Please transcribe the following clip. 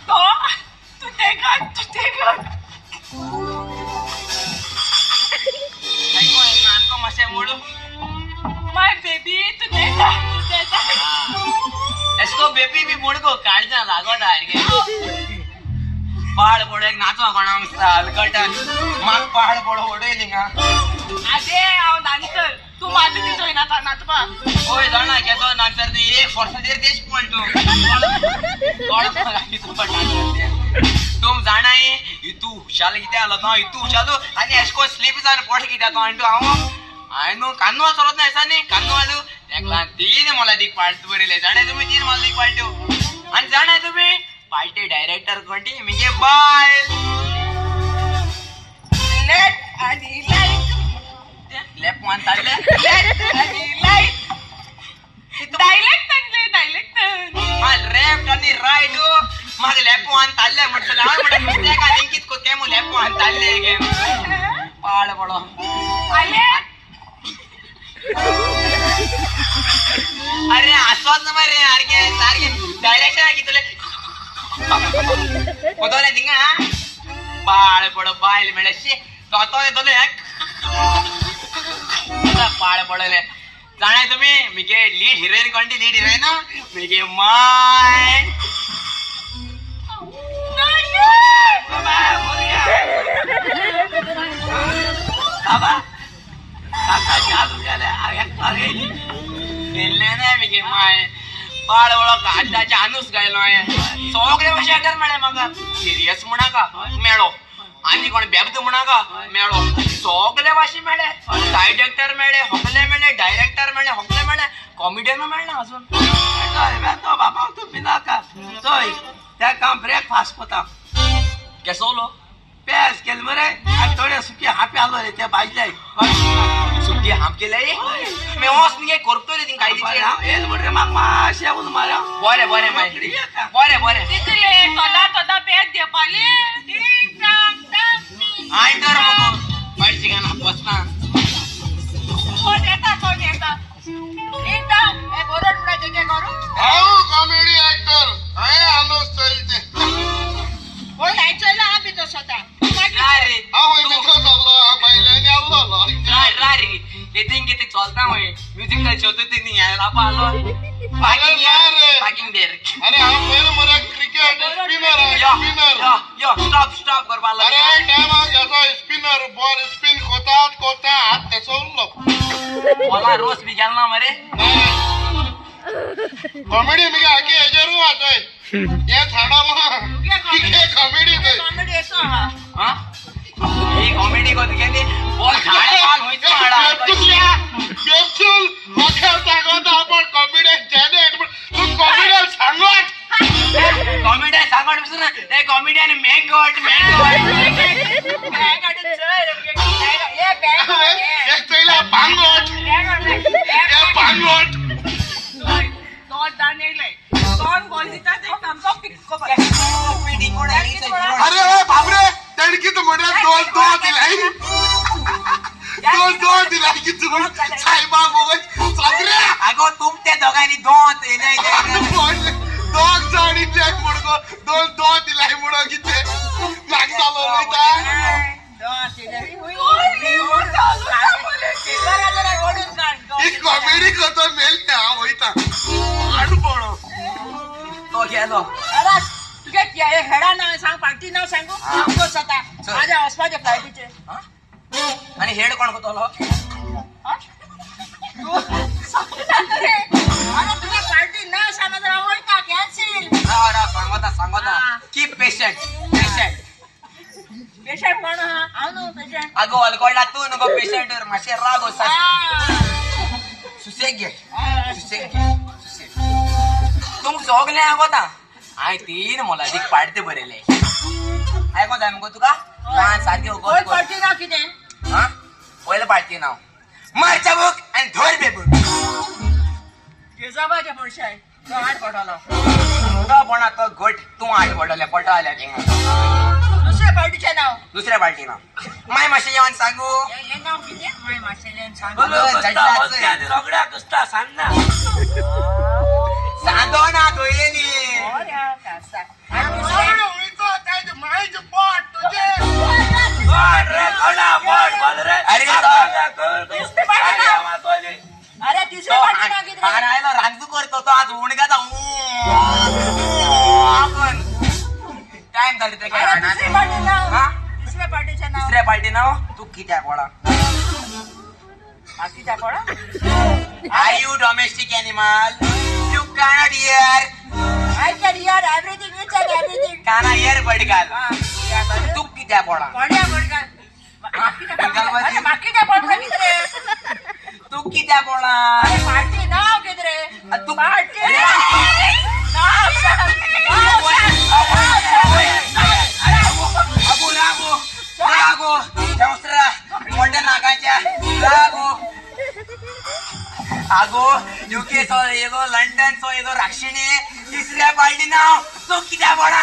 तो तू ते तू ते मातशें मोडू my baby तू ते तू ते एसको बेबी बी मोडको काळजा लागोता सारकें पाड पडो एक नाचो कोणा दिसता हलकटान म्हाका पाड पडो उडय थिंगा. आगे हांव डान्सर तूं माती दिसोय ना नाचपाक. ओय जाणा केदो डान्सर तूं एक फोर्साचेर तेश पड तूं कोण तूं डान्सर तूं जाणाय इतू हुशाल कितें जालो तो इतू हुशाल आनी एशको स्लीप जावन पड कित्याक तो आनी तूं हांव हांवें न्हू कान्नू चलत ना दिसांनी कान्नू आलू तेका तीन मोलादीक पार्ट बरयले जाणाय तुमी तीन मोलादीक पार्ट्यो आनी जाणाय तुमी पार्टी डायरेक्टर कोण ती मुगे बायल लेफ्ट आनी लायट लेफ्ट मान ताडले लेफ्ट आनी लायट डायलेक्ट आणले डायलेक्ट हा लेफ्ट आनी रायट म्हाका लेफ्ट मान ताडले म्हणटले हांव म्हणटा नुस्त्याक आनी कित कोत्या मु लेफ्ट मान ताडले गे पाड पडो आले. अरे आसोच मरे सारके सारके डायरेक्शन कितले कोतोले थिंगा पाड पडो बायल मेळ्ळे शी तो येतले पाड पडले जाणाय तुमी मुगे लीड हिरोईन कोण ती लीड हिरोईन मुगे my बाबा काका चालू ना मुगे my पाड पडो काजाचे आनूस गायलो हांवें सगळे भाशे एक्टर मेळ्ळे म्हाका सिरियस म्हणाका मेळो आनी कोण बेबदो म्हणाका मेळो सगळे भाशे मेळ्ळे सायड एक्टर मेळ्ळे होगले मेळ्ळे डायरेक्टर मेळ्ळे होगले मेळ्ळे कॉमेडियन मेळना अजून. बाबा तूं भिनाका चोय तेका हांव ब्रेकफास्ट कोता केसोलो पेज केले मरे आनी थोडे सुके हापे आलो रे ते भाजले सुकी हाप केले मी वच न्ही करतले थिंग कायदीचे येल म्हणरे म्हाका मातशें उल मार. बरें बरें माय बरें बरें तितले तोदा तोदा पेज घेवपाले आनी तर मगो पळशी घालून बसना कोण येता कोण येता एकदम हे बरोड म्हणा तेजे करू हांव कॉमेडी एक्टर हांवें आनोस चलते कोण हांवें चोयला हांव भितर सोता हांव भितर सरलो हांव भायल्यानी आसलो रे कितें कितें चलता मगे म्युजीक शोतो ती लापा आलो पार्किंग देर. अरे हांव पयलीं मरे क्रिकेट स्पिनर स्पिनर यो यो स्टॉप स्टॉप करपा अरे टायम हांव घेतो स्पिनर बॉल स्पिन कोता कोता हात तेसो उरलो बॉला रोस बी गेल ना मरे. कॉमेडी मुगे आगे हेजेरू आसय हें झाडालो कितें कॉमेडी थंय कॉमेडी असो आहा ही कॉमेडी कोत गेली बॉल झाडा पाल होयचो हाडा बेबचूल म्हाका सांगता आपण कॉमेडियन जेने तूं कॉमेडियन सांगत कॉमेडियन सांगत पसून ते कॉमेडियन मेंगट मेंगट एक चोयला पांगट हे पांगट अरे बापरे तेणें कितें म्हणलें दोन दोन दिलाय दोन दोन दिलाय कितें सायबा मोगो सगळे आगो तुमच्या दोगांनी दोन दोग जाण इतले म्हणगो दोन दोन दिलाय म्हणून कितें नाक जालो वयता. ही कॉमेडी करतो मेल हांव वयता हाडू पडो तो गेलो. तुगे हेडा नांव सांग पार्टी नांव सांगू जाता म्हाज्या वचपाचें फ्लायटीचेर. आनी हेड कोण कोतलो अरे तुगे पार्टी नांव सांग जाल्यार हांव वयता कॅन्सील. राव राव सांगता सांगता कीप पेशंट पेशंट पेशंट कोण आहा हांव न्हू पेशंट. आगो हलकोडला तूं न्हू गो पेशंट मातशें राव गो सुसेग घे सुसेग घे सुसेग तुमकां सगळें आयकोता हांवें तीन मोलादीक पार्टी बरयले आयको जाय मगो तुका सारकें पयली पार्टी नांव कितें हा पयलें पार्टी नांव मारच्या बूक आनी धर बेबूक जेजाबाच्या मनशाय तो आठ पडलो तो कोणा तो घट तूं आठ पडले पडटा जाल्यार थिंगा दुसऱ्या पार्टीचें नांव दुसऱ्या पार्टी नांव माय मातशें येवन सांगू हें नांव कितें माय मातशें येवन सांगू रोगड्या कुसता सांग ना सांगो ना दोयनी तो आज उणगाता टाइम जाले ते अरे दुसरी पार्टी नाव. हा? दुसऱ्या पार्टीचे नाव. तिसऱ्या पार्टी नाव तू कित्याक पोळा? बाकीच्या कोणा? Are you domestic animal? You cannot hear. I can hear everything, each and everything. काना hear पडकाल. हा, या बरं. तू कित्याक पोळा? कोण्या बोडका? बाकीच्या बंगाल अरे बाजी. बाकीच्या बोडका किती रे? तू कित्याक पोळा? अरे पार्टी नाव किती रे? तू पार्टी नाव सांग. नाव सांग. नाव सांग. अगो रागो रागो संस्रा मोठ्या नाकाच्या रागो आगो UK so yellow London so yellow राक्षिणी तिसऱ्या पार्टी नाव तू कित्याक पोळा?